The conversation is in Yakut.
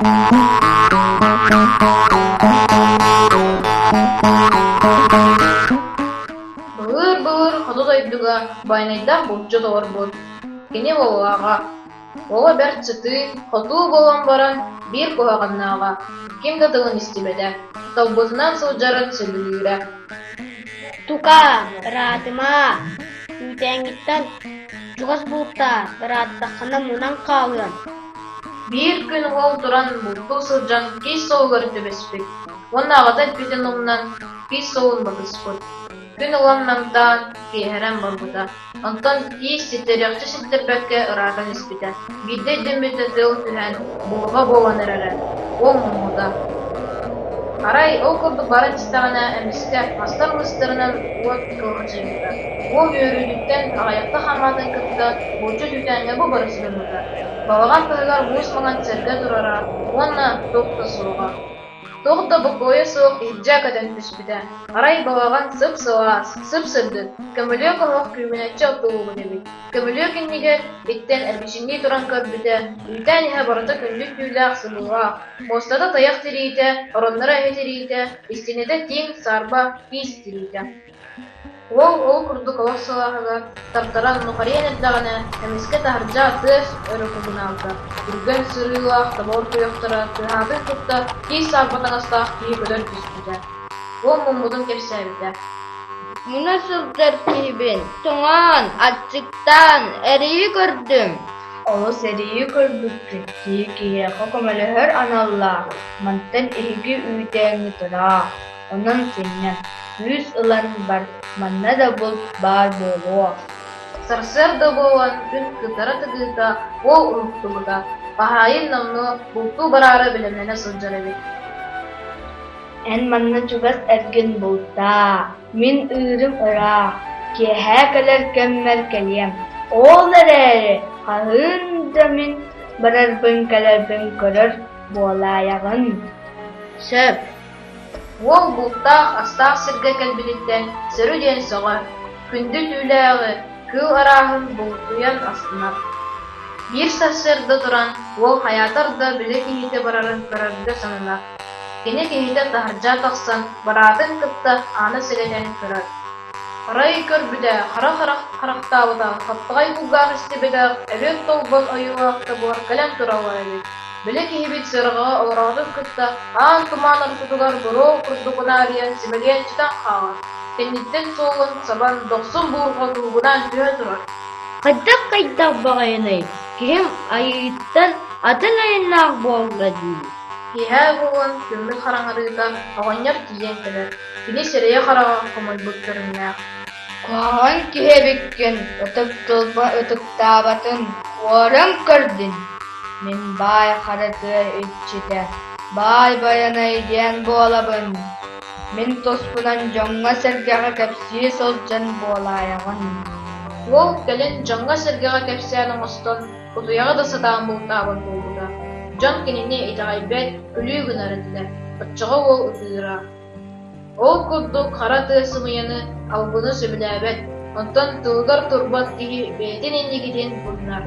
Былыыр-былыр хоту дойдуга байанайдаах булчут олорбут. Кини уоллааҕа. Уола бэрт сытыы, хотуу буолан баран биир куһаҕаннааҕа, ким да тылын истибэтэ, талбытынан сылдьарын сөбүлүүрэ. Тукаа, ыраатыма, үүтээҥҥиттэн чугас бултаа, ырааттаххына мунан хаалыаҥ. Биир күн уол туран бултуу сылдьан киис суолугар түбэспит уонна аҕата эппитин умнан киис суолун батыспыт. Күн ылан намтаан, киэһэрэн барбыта. Онтон киис ситтэриэхчэ ситтэрбэккэ ыраатан испитэ. Биирдэ өйдөммүтэ тыал түһэн, буурҕа буолан эрэрэ. Уол муммута. Арай ол курдук баран истэҕинэ, эмискэ мастар быыстарынан уот кылахачыйбыта. Уол үөрүүтүттэн аҕыйахта хаамаатын кытта булчут үүтээҥҥэ бу барыс гыммыта. Балаҕан таһыгар муус маҥан сэргэ турара уонна туох да суоҕа. Туох да бокуойа суох иһирдьэ көтөн түспүтэ. Арай балаҕан сып-сылаас, сып-сырдык, көмүлүөк оһох күүгүнэччи оттуллубут эбит. Көмүлүөк иннигэр иттэн эргичиҥнии туран көрбүтэ, үүтээн иһэ барыта күндү түүлээх сыбыылаах, муостата тайах тириитэ, оронноро эһэ тириитэ, истиэнэтэ тииҥ, саарба, киис тириитэ. Уол ол курдук олох сылааһыгар тартаран нухарыйан эрдэҕинэ, эмискэ таһырдьа тыас өрө кугунаабыта, түргэн сырыылаах тобоҕор туйахтара тыаһаатын кытта киис саарба таҥастаах киһи көтөн түспүтэ. Уол муммутун кэпсээбитэ. Муна сылдьар киһибин тоҥон, аччыктаан эрэйи көрдүм. Олус эрэйи көрбүккүн, киһи киһиэхэ көмөлөһөр аналлаах, мантан эһиги үүтээҥҥит ыраах, онон сынньан, күүс ылан бар, манна да булт баар буолуо. Сарсыарда буолан күн кытара тыгыыта уол уһуктубута, хаһаайын номнуо бултуу бараары бэлэмнэнэ сылдьар эбит. Эн манна чугас эргин бултаа, мин ыырым ыраах, киэһэ кэлэр кэммэр кэлиэм, ол эрээри хаһыын да мин барарбын-кэлэрбин көрөр буолаайаҕын. Сөп. Уол бултаах, астаах сиргэ кэлбититтэн сөрү диэн сөҕөр, күндү түүлээҕи, кыыл арааһын бултуйан астынар. Биир сарсыарда туран уол хайаатар да били киһитэ барарын көрөргө сананар. Кини киһитэ таһырдьа тахсан бараатын кытта ааны сэлэнэн көрөр. Арай көрбүтэ, хара харах харахтаабыта, хаптаҕай кулгаах истибэтэх, эбиэт толбон ойуулаах тобугар кэлэн тураллар эбит. Били киһибит сыарҕаҕа олороотун кытта аан тумаан ортотугар буруо курдук унаарыйан симэлийэн сүтэн хаалар, кэнниттэн суолун сабан дохсун буурҕа куугунаан түһэ турар. Хайдах-хайдах баҕайыный, киһим айыыттан атын айаннаах буолла дии. Киэһэ буолан күммүт хараҥарыыта оҕонньор тиийэн кэлэр, кини сирэйэ-хараҕа хомойбут көрүҥнээх. Куһаҕан киһи эбиккин, ытык тылба ытыктаабатын, уоран көрдүн. Мин баай хара тыа иччитэ, баай Байанай диэн буолабын. Мин туспунан дьоҥҥо-сэргэҕэ кэпсии сылдьан буолаайаҕын. Уол кэлин дьоҥҥо-сэргэҕэ кэпсээн оҥостон, утуйаҕа да сатаан бултаабат буолбута. Дьон кинини итэҕэйбэт, күлүү гынар этилэр, оччоҕо уол ытыыра. Ол курдук хара тыа сымыйаны, албыны сөбүлээбэт, онтон тылыгар турбат киһи бэйэтин инникитин муннар.